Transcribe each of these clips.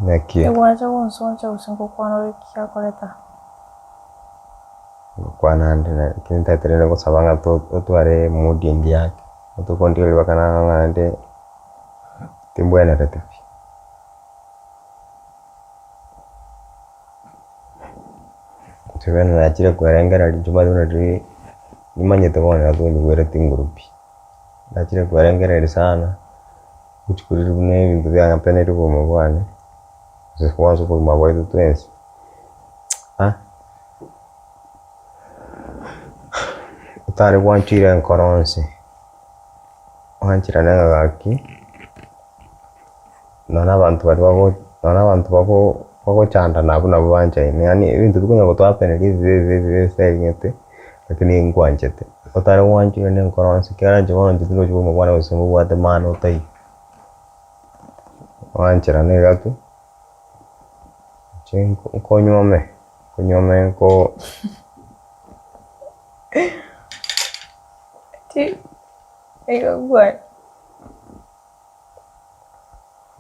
Naki. Egwancha gonsoncha gose ngokwana ore ki akoreta? Ngokwana ande na ekero ntagete rende gosaba ng'a to- totware mood engiya ake, otokontigeria mpaka naro ng'a naende timbwenereti pi. Inche bono nachire kwerengereria inche omanyete buna riria nimanyete bono nabo tonyigwereti nguru pi, nachire kwerengereria sana. Rituko riria buna ebinto biangapeneire obogima bwane, gose kwansa obogima bwaito twensi, ah, otare gwanchire enkoro onsi, gwancherane ng'a gaki, nonye na abanto baria bago nonye na abanto bago bagochandana abwo nabwo banchaine, yaani ebinto bikonya gotoapeneria ebibe ebibe ebibe ase aigete, lakini nkwanchete. Otare gwanchire na enkoro onsi ekiagera inche bono inche tindochi obogima bwane gose mbobwate maana otaiyo. Gwancherana iga tu, inche nkonyuome, nkonyuome nko.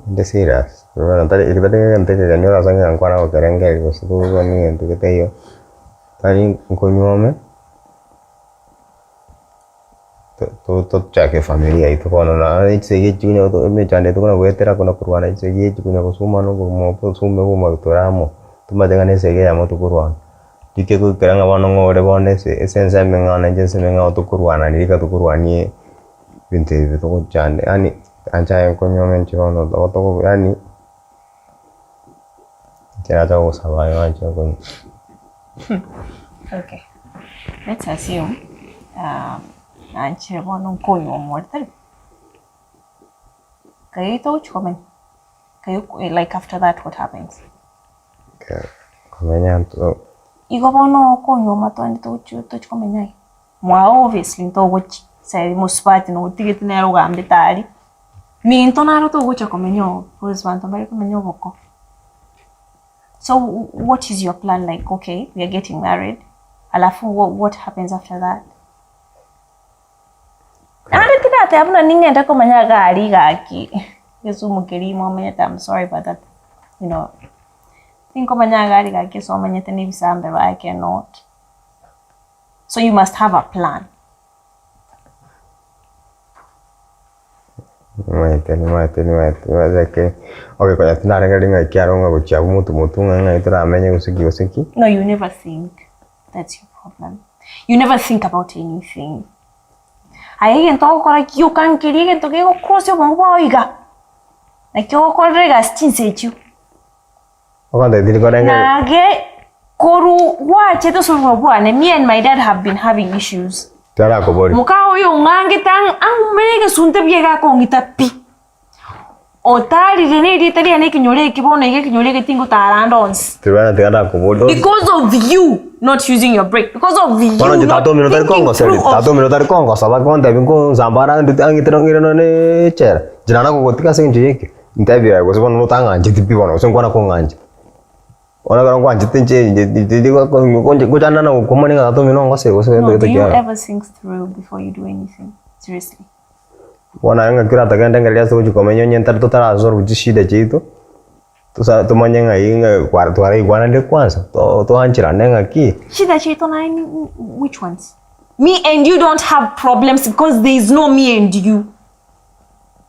Inde serious, bono tari eki tari egento ekegeni orasange ng'a nkwana gokerengereria gose tobwane egento getaiyo, tari nkonyuome. Tochake efamiri yaito bono naende chisegi echi chikonya emechando eye tokona goetera kona korwana chisegi echi konya gosumana obogima obo tosume obogima tore amo, tomanyete ng'a na esegi eyemo tokorwana. Rike goikera ng'a bono ng'a ore bono ase ase ensemo eng'ao na inche ensemo eng'ao tokorwana riria tokorwania ebinto ebi togochanda yaani anche aye nkonywa inche bono nabo togo yaani. Inche nacha gogosaba aye oanche okonywa. Okay, let's assume nanchire bono nkonywa omore tari? Kaye togochi komenya? Kaye like after that what happens? Komenya nto. Igo bono okonywa amatunda togochi tochi komenya aye? Mwao obviously ntogochi saizi mosubati notigete nere ogambete aria, minto naro togocha komenya oo because banto mbare komenya oboko. So what is your plan like okay we are getting married alafu what happens after that? Naende tindateba buna ning'ende komanya iga aria gaki, egesumu keria momanyete am sorry but that you know, tinkomanya iga aria gaki ase omanyete na ebisambe but I cannot. So you must have a plan. Nimaete nimaete nimaete nimaete okay konya tinarengereria ng'a ekiagera ng'a gochia abwo motu motu ng'a ng'ai toramenye gose ki gose ki. No you never think, that's your problem. You never think about anything. Aye egento ogokora gioka nkeria egento gegocross obongo bwao iga, naki ogokorera egasi chinsa echio. Ogontebia tiri korengereria. Nage korwa gwachete ase obogima bwane, me and my dad have been having issues. Tarakoboria. Moka oyo ong'angete ang- ang'umere egesunte buya iga akong'ita pi. Otarire na erieta riane ekenyoro eke bono iga ekenyoro eke tingotara ande onsi. Tibana tiga nakoboria. Because of you not using your brain, because of you Bono inche not tata omino tari thinking kongoseri, through of tata omino tari kongosa bakontebia nkonsamba ara ndute ang'itire ng'ire nonye echela. Inche nare kogotiga ase eng'encho ya eke. Ntebie aye gose bono notang'ancheti pi bono gose nkwana kong'ancha. Bono ekero nkwanchete inche inche ngochana na gokumania ng'a tata omino ongosere gose No, gento do you kiaye. ever think through before you do anything? Seriously. Bono aye ng'aki oratagende ngereria ase ogochia komenya onye ntari totarasolve chishida chiaito, tosa tomanye ng'ai ng'a kwara twaraigwananire kwanza, to toancherane ng'aki. Shida chiaito naye ni which ones? Me and you don't have problems because there is no me and you.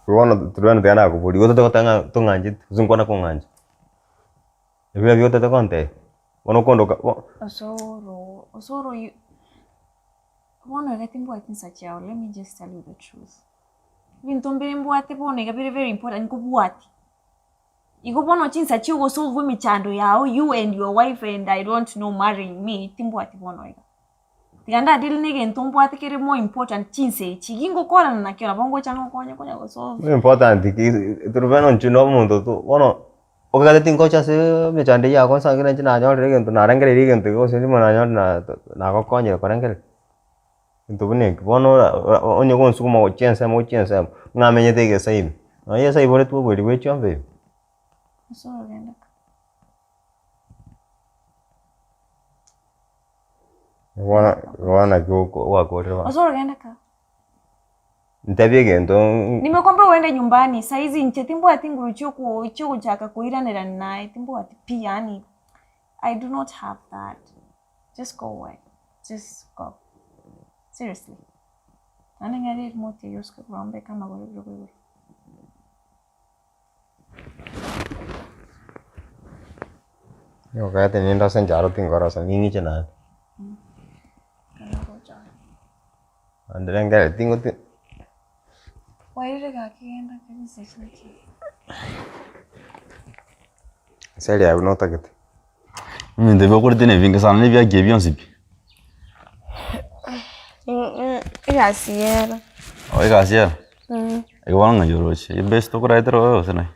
Bono tobwene tiga nakoboria, igo otagete goteba ng'a tong'ancheti, gose nkwana kong'ancha? Ebio nabio otagete gontebia? Bono okondoka bo. Osoro, osoro you, bono iga timbwati nsa chiao, let me just tell you the truth. Ebinto mbire mbwate bono iga bire very important nkobwati. Igo bono chinsa chia ogosolve emechando yao you and your wife and I don't know marrying me, timbwati bono iga. Tiga ndadeal na egento mbwate kere more important chinsa echi, gingokorana nakio nabo ngocha ngokonye konya gosolve. More important ki torobana inche na omonto to bono okagete tingocha ase emechando eywo yago nsange inche nanyorire egento narengereiri egento iga gose rimo nanyorire na nagokonyire korengereria. Egento buna eke, bono ora ora onye gonsuguma gochia ensemo gochia ensemo, ng'a amenyete egesa ime, nonye ase aiboretwe oboiri bwa echiombe ime. Ase orogendo ka. Bono bono naki gwakorire bono. Ase orogendo ka. Ntebie egento Nimekwambia uende nyumbani saizi inche timbwati nguru chioko chiogochaka koiranerani naye timbwati pi yaani I do not have that just go away just go seriously naende ng'ere remote eywo osike korwa mbeke amagoro ebirogo igoro. Nigo okagete ninde ase enchara tingorosa ning'iche naende. Naende rengereria tingoti. Wairire gaki genda kabisa chinki. Ase eria buna otagete. Ebinto ebi okorete na ebinge sana na ebiaki ebi bionsi pi. Egasi ere. Oh egasi ere? Igo bono ng'ai oroche? Ebest okoraetera oyo gose naki?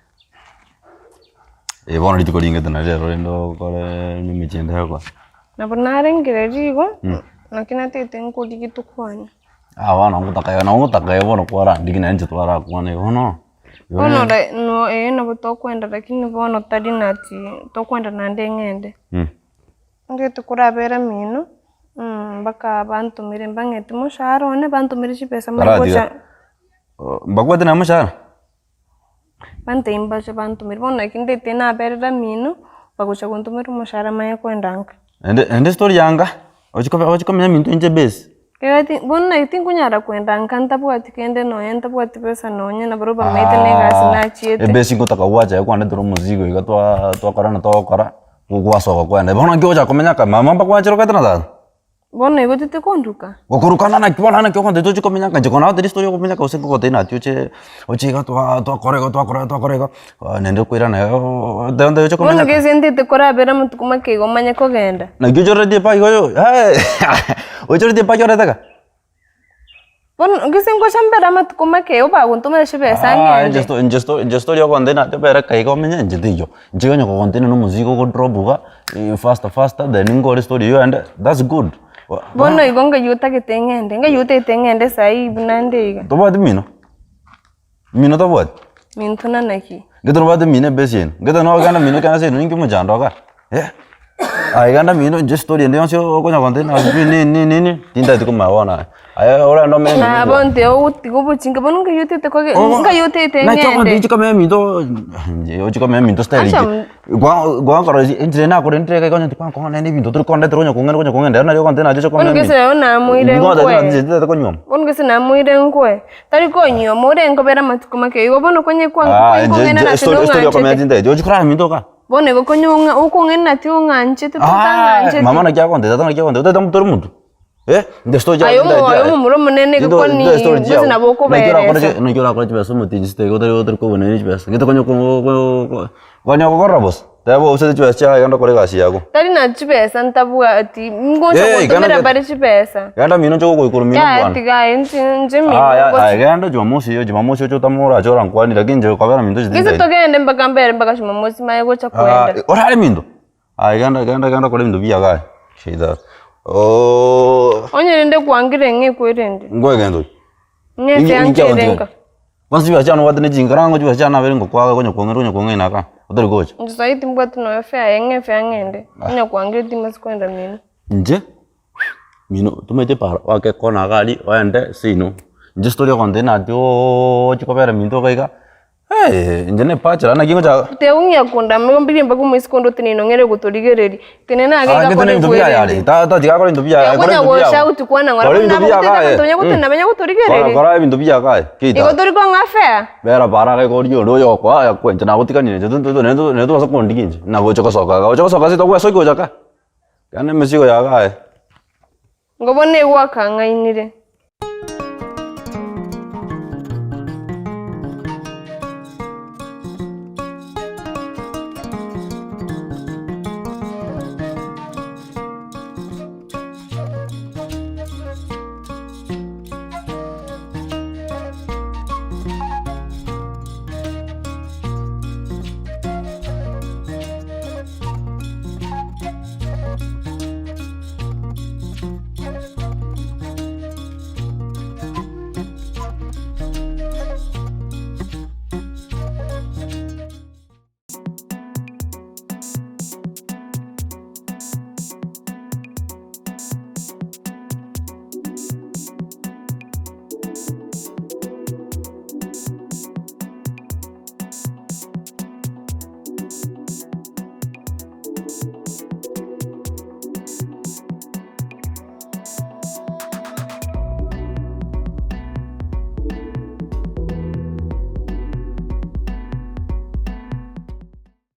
Eh bono rituko ringete nario rero rende okore emechie ende egokora. Nabo narengereria igo, naki natagete nkorigia tokwane. Ah bono ngotaka nabo ngotaka bono kwarandigi naende inche twarakwana igo bono. Bono ore no eh nabo tokoenda lakini bono tari nati tokoenda naende ng'ende. Ngete korabera mino, mpaka bantomere mbang'ete moshahara one bantomere chibesa manye Baratiga. gocha. Mbakwete naye moshahara? Bantebia mbache bantomere, bono naki ndete naberera mino, bagocha gontomera omoshahara manye koenda nka. Naende naende story ya nka, ochia kobe ochia komenya minto inche base. Ekero ti bono naki tinkonyara koenda nka ntabwati kende nonye ntabwati besa nonye na barobwo bamaete na egasi nachiete. Ebase ngotaka gwacha iga kwandetera omozigo iga twa twakora na togokora, gwasoka kwaenda. Bono naki ogocha komenya aka mama mbakwanchera okete na tata? Bono igo tete konduka? Gokorukana naki bono naki ogontebia toche komenya nka inche konagotebi story ya komenya gose nkogotebia naki oche oche iga twa twakora igo twakora igo twakora igo, naende okoirana igo oche komenya Bono gese ntete korabera amatuko make igo omanye kogenda. Naki ochoretie epaki oyo ochoretie epaki orete ka? Bono gese ngocha mbere amatuko make igo bagontomera chibesa ng'ende. Inche inche sto inche story ogontebia naki obere ka iga omenye inche teiyo. Inche onye kogontebia na omozigo ogo drop iga faster faster then nkore story eywo ende that's good. Bono igo ng'ai otagete ng'ende, ng'ai otagete ng'ende saii buna nde iga. Tobwati mino? Mino tobwati? Minto na naki? Gete nobwate mino ebase eye, gete nogenda mino ekero ase ninki omochando igaa eh? Aye genda mino inche story ende yonsi okonya gontebia ng'a sijui nini nini nini, tintageti komanya bono aye. Aye orende omenye mino Nabo nteba ogotiga obochinga bono ng'ai otagete koge ng'ai otagete Naki ng'ende. ogontebia ochie komenya minto ochie komenya minto style Acha ki? Gwa gwakora enchera nakorentire iga onye tikwankong'a naende ebinto tori kondetera onye kong'enda onye kong'enda ere nario ogontebia nache oche Bono komenya gese nabo namoire nkwe. minto konyuoma. Bono gese namoire nkwe. Tari konyuoma ore nkobera amatuko make igo bono konye kwa Ah, inche kong'aina inche nati story story okomenya nong'anchete. tintageti ochia korara minto igaa. Bono igo konye ong'a okong'aina nati ong'anchete Ah, totang'ancheti. mama naki agontebia tata naki agontebia otagete motore omonto eh, inche story Aye chiago omo tintageti oyo aye. omomura omonene Into kwani into story gose chiago. nabo Naki orakore okoberesa. naki orakore chibesa omotienyi sita iga otari otari kobuna chibesa gete konya ko ko konya gokorora bosa. Teba obusete chibesa chiaye genda okore egasi yago. Tari na chibesa ntabwati, ngocha Hey, gotomera genda- bare chibesa. Genda mino nche gokoikora mino Yaya bwana. tiga aye inche inche mino Aya, aya ngochi. genda jumamosi eyo jumamosi oche otame orache orankwanie lakini inche kobera minto Gese chitintageti. togende mpaka mbere mpaka jumamosi maye gocha Ah, kwenda. orare minto? Aye genda genda genda okore ebinto biago aye. Shida. Oh, Onye rende kwangire ng'a ekwerende. ngoe gento ki? Ng'a Inki- ase inki anche agotiga? renka. Kwanza chibesa chiane obwate ne chinkarango chibesa chiane nabere ngokwaka konya kong'ira konya kong'aina aka, otari gocha. Inche sahi timbwati nonya fare ng'a efare ng'ende, onye kwangire timasi kogenda mino. Inche, mino tomanyete para oake ekona iga aria oende seino, inche story ogontebia nati oooo ochie kobera minto iga iga, inche na ebachelor naki ngocha. Tiga kong'ia kondama igo mbirie mpaka omoiseke onde oteneine ong'ere gotorigereria, tenena ake Ah, iga gete kore nebinto biaye are, kwerende. ta ta tiga akore ebinto biaye, akore Okonya ebinto biago. goshout kwana ng'ora Kora buna ebinto biago abagotete aye. abanto banya gotenena banya Kora gotorigereria. kora ebinto biago aye, Igo keita. tori kong'a fair. Bera para iga oria onde oyokoa ayakwe inche nagotiganire inche to to nere tobasa kondigia inche, nagocha gosoka iga, gocha gosoka ase togwesokia gocha ka, genda emesigo yago aye. Ingo bono igo akang'ainire.